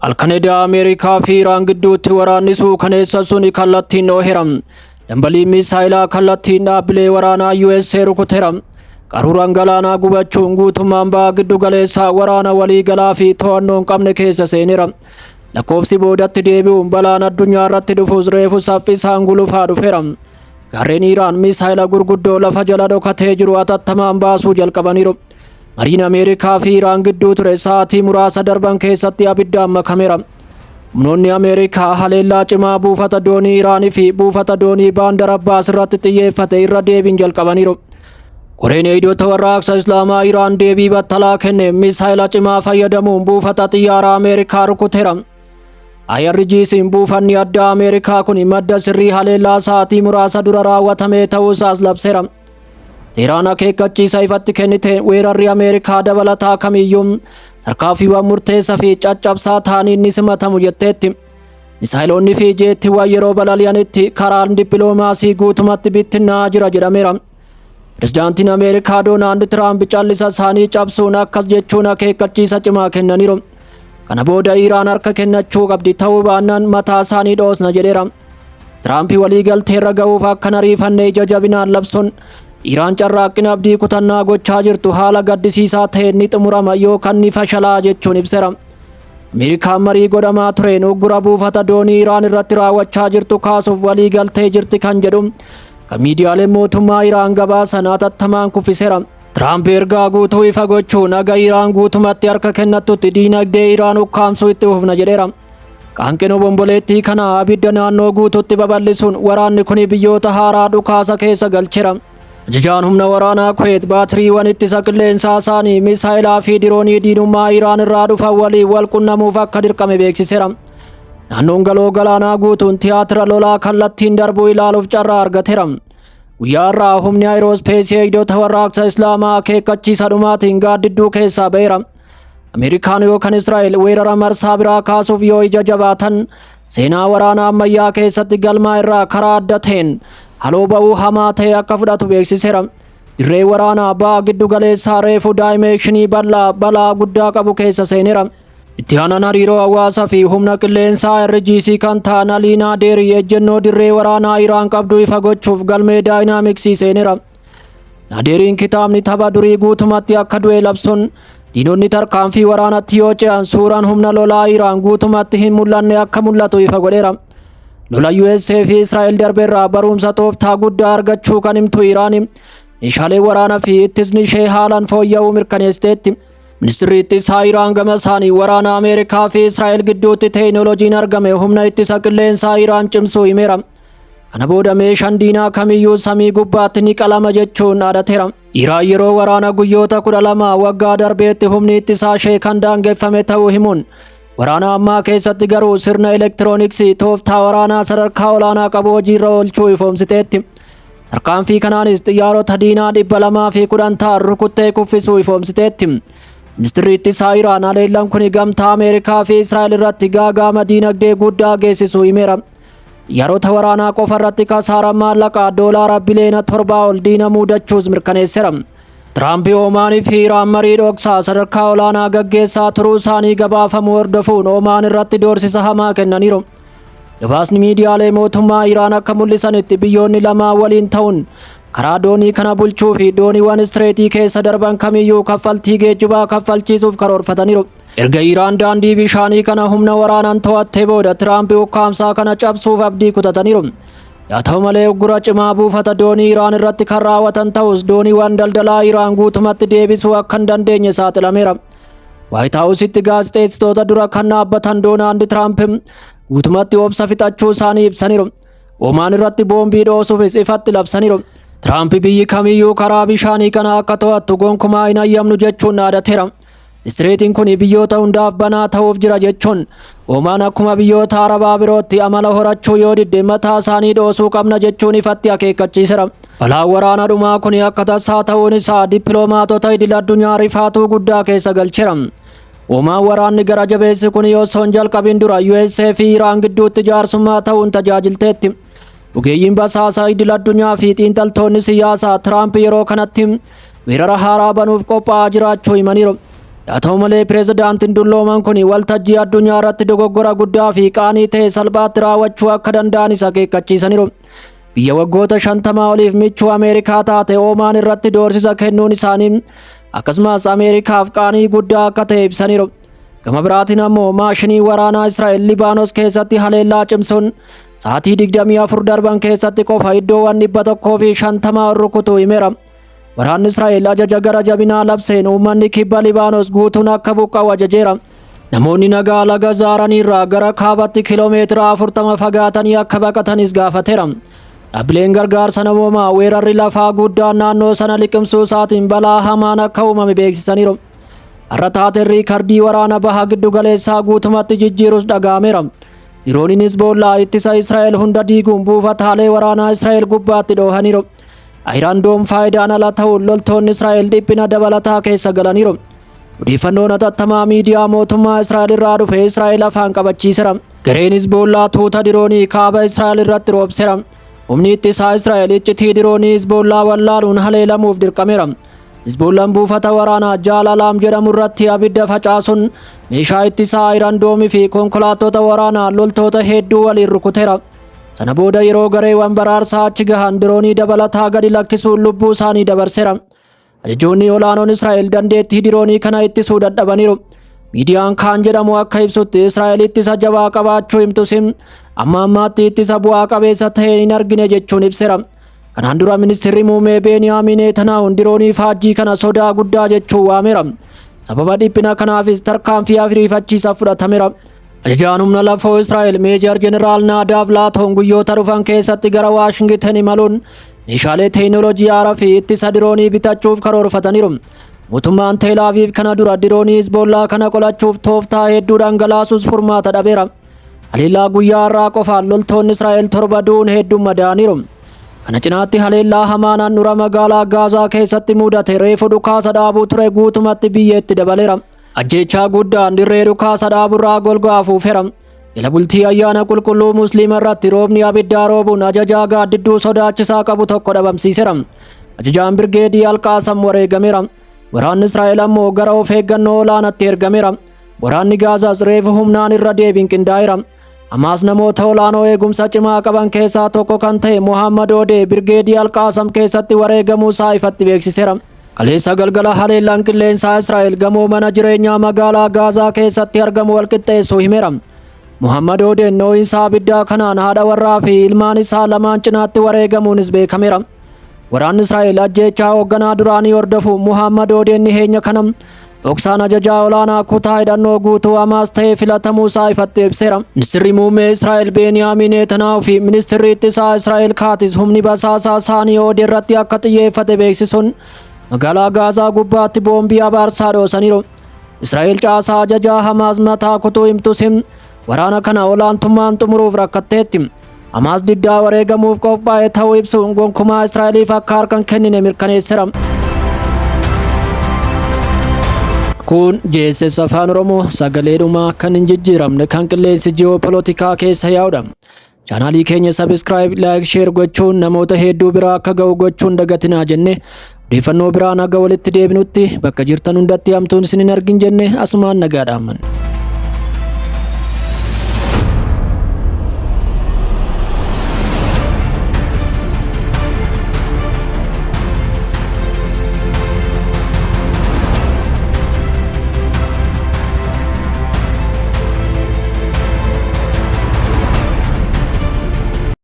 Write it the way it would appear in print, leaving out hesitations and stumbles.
Halkan edaa Ameerikaa fi Iraan gidduutti waraanni suukaneessa suni kallattiin dhooheera. Dambaliin misaayilaa kallattiin dhaabbilee waraanaa USA rukuteera. Qaruuraan galaanaa gubachuun guutummaan baha giddu galeessaa waraana waliigalaa fi to'annoo hin qabne keessa seeneera. Lakkoofsi boodatti deebi'uun balaan addunyaa irratti dhufus reefu saffisaan gulufaa dhufeera. Gaarreen Iraan misaayila gurguddoo lafa jala dhokatee jiru atattamaan baasuu jalqabaniiru. Mariin Ameerikaa fi Iraan gidduu ture sa'aatii muraasa darban keessatti abiddaan makameera. Humnoonni Ameerikaa haleellaa cimaa buufata doonii Iraanii fi buufata doonii Baandar Abbaas irratti xiyyeeffate irra deebiin jalqabaniiru. Koreen eegdota warraaqsa Islaamaa Iraan deebii battalaa kenne misaayila cimaa fayyadamuun buufata xiyyaaraa Ameerikaa rukuteera. IRGC'n buufanni addaa Ameerikaa kun madda sirrii haleellaa sa'aatii muraasa dura raawwatame ta'uu isaas labseera. Teheraan akeekkachiisa ifatti kennite weerarri Ameerikaa dabalataa kamiyyuu tarkaanfiiwwan murteessaa fi caccabsaa ta'aniin ni simatamu jetteetti. Misaayiloonni fi jeettiiwwan yeroo balali'anitti karaan dippiloomaasii guutumatti bittinnaa'aa jira jedhameera. Pirezidaantiin Ameerikaa Doonaald Tiraamp callisa isaanii cabsuun akkas jechuun akeekkachiisa cimaa kennaniiru. Kana booda Iraan harka kennachuu qabdi, ta'uu baannaan mataa isaanii dhoosna jedheera. Tiraamp waliigalteerra ga'uuf akka hin ariifanne ija jabinaan labsuun Iraan carraaqqina abdii kutannaa gochaa jirtu haala gaddisiisaa ta'een ni xumurama yookaan ni fashalaa jechuun ibseera. Ameerikaan marii godhamaa tureen uggura buufata doonii Iraan irratti raawwachaa jirtu kaasuuf waliigaltee jirti kan jedhu kan miidiyaaleen mootummaa Iraan gabaasan hatattamaan kuffiseera. Tiraamp ergaa guutuu ifa gochuun haga Iraan guutumatti harka kennattutti diinagdee Iraan ukkaamsuu itti fufna jedheera. Qaanqeen obomboleettii kana abidda naannoo guututti babal'isuun waraanni kun biyyoota haaraa dhukaasa keessa galcheera. Ajajaan humna waraanaa Kuweet baatiriiwwan ittisa qilleensaa isaanii misaayilaa fi diroonii diinummaa Iraan irraa dhufan waliin wal qunnamuuf akka dirqame beeksiseera. Naannoon galoo galaanaa guutuun tiyaatira lolaa kallattiin darbuu ilaaluuf carraa argateera. Guyyaa har'aa humni aayiroospheesii eegdota warraaqsa Islaamaa akeekkachiisa dhumaatiin gaaddidduu keessaa ba'eera. Ameerikaan yookaan Israa'el weerara marsaa biraa kaasuuf yoo ija jabaatan, seenaa waraana ammayyaa keessatti galmaa irraa karaa adda ta'een haloo ba'uu hamaa ta'e akka fudhatu beeksiseera. Dirree waraanaa ba'a giddu galeessaa reefu daayimeekshinii bal'aa balaa guddaa qabu keessa seeneera. Itti aanaan hariiroo hawaasaa fi humna qilleensaa IRGC kan ta'an Alii Naaderii ejjennoo dirree waraanaa Iraan qabdu ifa gochuuf galmee daayinaamiksii seeneera. Naaderiin kitaabni tapha durii guutumatti akka du'e labsuun, diinonni tarkaanfii waraanatti yoo ce'an suuraan humna lolaa Iraan guutumatti hin mul'anne akka mul'atu ifa godheera. Lola USA fi Israa'el darbeerraa barumsa tooftaa guddaa argachuu kan himtu Iraan, meeshaalee waraanaa fi ittisni ishee haalaan fooyya'uu mirkaneessiteetti. Ministirri ittisaa Iraan gama isaanii waraana Ameerikaa fi Israa'el gidduutti teekinooloojiin argame humna ittisa qilleensaa Iraan cimsuu himeera. Kana booda meeshaan diinaa kamiyyuu samii gubbaatti ni qalama jechuun dhaadateera. Iraan yeroo waraana guyyoota 12 waggaa darbeetti humni ittisaa ishee kan daangeffame ta'uu himuun, waraana ammaa keessatti garuu sirna elektirooniksii tooftaa waraanaa sadarkaa olaanaa qabu hojiirra oolchuu ifoomsiteetti. Tarkaanfii kanaanis xiyyaarota diinaa 210 ta'an rukuttee kuffisuu ifoomsiteetti. Ministirri ittisaa Iraan haleellaan kun gamtaa Ameerikaa fi Israa'el irratti gaagaama diinagdee guddaa geessisuu himeera. Xiyyaarota waraanaa qofa irratti kasaara maallaqaa doolaara biliyoona 7 ol diina mudachuus mirkaneesseera. Tiraamp Oomaanii fi Iraan marii dhoksaa sadarkaa olaanaa gaggeessaa turuu isaanii gabaafamuu hordofuun Oomaan irratti doorsisa hamaa kennaniiru. Gabaasni miidiyaalee mootummaa Iraan akka mul'isanitti, biyyoonni lamaan waliin ta'uun karaa doonii kana bulchuu fi dooniiwwan istireetii keessa darban kamiyyuu kaffaltii geejjibaa kaffalchiisuuf karoorfataniiru. Erga Iraan daandii bishaanii kana humna waraanaan to'attee booda Tiraamp ukkaamsaa kana cabsuuf abdii kutataniiru. Haa ta'u malee, uggura cimaa buufata doonii Iraan irratti kan raawwatan ta'us, dooniiwwan daldalaa Iraan guutumatti deebisuu akka hin dandeenye saaxilameera. Waayit Haawusitti gaazexeessitoota dura kan dhaabbatan Doonaald Tiraamp guutumatti obsa fixachuu isaanii ibsaniiru. Omaan irratti boombii dhoosuufis ifatti labsaniiru. Tiraamp biyyi kamiyyuu karaa bishaanii kana akka to'attu gonkumaa hin hayyamnu jechuun dhaadateera. Istireetiin kun biyyoota hundaaf banaa ta'uuf jira jechuun, Omaan akkuma biyyoota Arabaa birootti amala horachuu yoo didde mataa isaanii dhoosuu qabna jechuun ifatti akeekkachiiseera. Balaan waraana dhumaa kun akka tasaa ta'uun isaa dippiloomaatota idil addunyaa rifaatuu guddaa keessa galcheera. Omaan waraanni gara jabeessi kun osoo hin jalqabin dura USA fi Iraan gidduutti jaarsummaa ta'uun tajaajilteetti. Ogeeyyiin basaasaa idil addunyaa fi xiinxaltoonni siyaasaa Tiraamp yeroo kanatti weerara haaraa banuuf qophaa'aa jiraachuu himaniiru. Haa ta'u malee pireezidaantiin dullooman kun waltajjii addunyaa irratti dogoggora guddaa fi qaanii ta'e salphaatti raawwachuu akka danda'anis akeekkachiisaniiru. Biyya waggoota 50 oliif michuu Ameerikaa taate Oomaan irratti doorsisa kennuun isaanii akkasumas Ameerikaaf qaanii guddaa akka ta'e ibsaniiru. Gama biraatiin ammoo maashinii waraanaa Israa'el Libaanos keessatti haleellaa cimsuun sa'aatii 24 darban keessatti qofa iddoowwan 150 rukutuu himeera. Waraanni Israa'el ajaja gara jabinaa labseen uummanni kibba Libaanos guutuun akka buqqa'u ajajeera. Namoonni nagaa laga Zaaraniirraa gara kaabatti kiiloomeetira 40 fagaatanii akka baqatanis gaafateera. Dhaabbileen gargaarsa namoomaa weerarri lafaa guddaan naannoo sana liqimsuu isaatiin balaa hamaan akka uumame beeksisaniiru. Har'a taateen riikardii waraana baha giddu galeessaa guutumatti jijjiirus dhaga'ameera. Dirooniin Hizboollaa ittisa Israa'el hunda diiguun buufataalee waraanaa Israa'el gubbaatti dhoohaniiru. Iron Dome faayidaan ala ta'uun loltoonni Israa'el dhiphina dabalataa keessa galaniiru. Odeeffannoon hatattamaa miidiyaa mootummaa Israa'el irraa dhufe Israa'el afaan qabachiiseera. Gareen Hizboollaa tuuta diroonii kaaba Israa'el irratti roobseera. Humni ittisaa Israa'el iccitii diroonii Hizboollaa wallaaluun haleelamuuf dirqameera. Hizboollaan buufata waraanaa Jaalalaam jedhamu irratti abidda facaasuun meeshaa ittisaa Iron Dome fi konkolaattota waraanaa loltoota hedduu waliin rukuteera. Sana booda yeroo gareewwan baraarsaa achi gahan diroonii dabalataa gadi lakkisuun lubbuu isaanii dabarseera. Ajajoonni olaanoon Israa'el dandeettii diroonii kana ittisuu dadhabaniiru. Miidiyaan kaan jedhamu akka ibsutti Israa'el ittisa jabaa qabaachuu himtus amma ammaatti ittisa bu'aa qabeessa ta'e hin argine jechuun ibseera. Kanaan dura ministeerri muummee Beeniyaamin Netanyahuun diroonii faajjii kana sodaa guddaa jechuun waameera. Sababa dhiphina kanaafis tarkaanfii ariifachiisaa fudhatameera. Ajajaan humna lafoo Israa'el Meejar Jeneraal Naadaaf Laatoon guyyoota dhufan keessatti gara Waashingiten imaluun meeshaalee teekinooloojii haaraa fi ittisa diroonii bitachuuf karoorfataniiru. Mootummaan Teel Aviv kana dura diroonii Hizbollaa kana qolachuuf tooftaa hedduu dhangalaasuus furmaata dhabeera. Haleellaa guyyaa har'aa qofaan loltoonni Israa'el 7 du'uun hedduun madaa'aniiru. Kana cinaatti haleellaa hamaan handhuura magaalaa Gaazaa keessatti mudate reefu dhukaasa dhaabuu ture guutumatti biyyeetti dabaleera. Ajjeechaa guddaan dirree dhukaasa dhaaburraa golgaa afuufeera. Jala bultii ayyaana qulqulluu Musliima irratti roobni abiddaa roobuun ajajaa gaaddidduu sodaachisaa qabu tokko dhabamsiiseera. Ajajaan birgeedii Alqaasam wareegameera. Waraanni Israa'el ammoo gara of eeggannoo olaanaatti ergameera. Waraanni Gaazaas reefu humnaan irra deebiin qindaa'eera. Hamaas namoota olaanoo eegumsa cimaa qaban keessaa tokko kan ta'e Muhammad Odee birgeedii Alqaasam keessatti wareegamuu isaa ifatti beeksiseera. Kaleessa galgala haleellaan qilleensaa Israa'el gamoo mana jireenyaa magaalaa Gaazaa keessatti argamu walqixxeessuu himeera. Muhammad Odeen dhoo'insa abiddaa kanaan haadha warraa fi ilmaan isaa lamaan cinaatti wareegamuunis beekameera. Waraanni Israa'el ajjeechaa hoogganaa duraanii hordofu Muhammad Odeen dhiheenya kana dhoksaan ajajaa olaanaa kutaa hidhannoo guutuu Hamaas ta'ee filatamuu isaa ifatti ibseera. Ministeerri muummee Israa'el Beeniyaamin Netanyahu fi ministeerri ittisaa Israa'el Kaatis humni basaasaa isaanii Odee irratti akka xiyyeeffate beeksisuun magaalaa Gaazaa gubbaatti boombii abaarsaa dhoosaniiru. Israa'el caasaa ajajaa Hamaas mataa kutuu himtus waraana kana olaantummaan xumuruuf rakkatteetti. Hamaas diddaa wareegamuuf qophaa'e ta'uu ibsuun gonkumaa Israa'eliif akka harka hin kennine mirkaneesseera. Kun JSS Afaan Oromoo sagaleedhuma kan hin jijjiiramne kan qilleensi ji'oopolotikaa keessa yaa'udha. Chaanaalii keenya subscribe, like, share gochuun namoota hedduu biraa akka ga'u gochuun dagatinaa jenne, odeeffannoo biraan haga walitti deebinutti bakka jirtan hundatti hamtuun isin hin argin jenne asumaan nagaa dhaamman.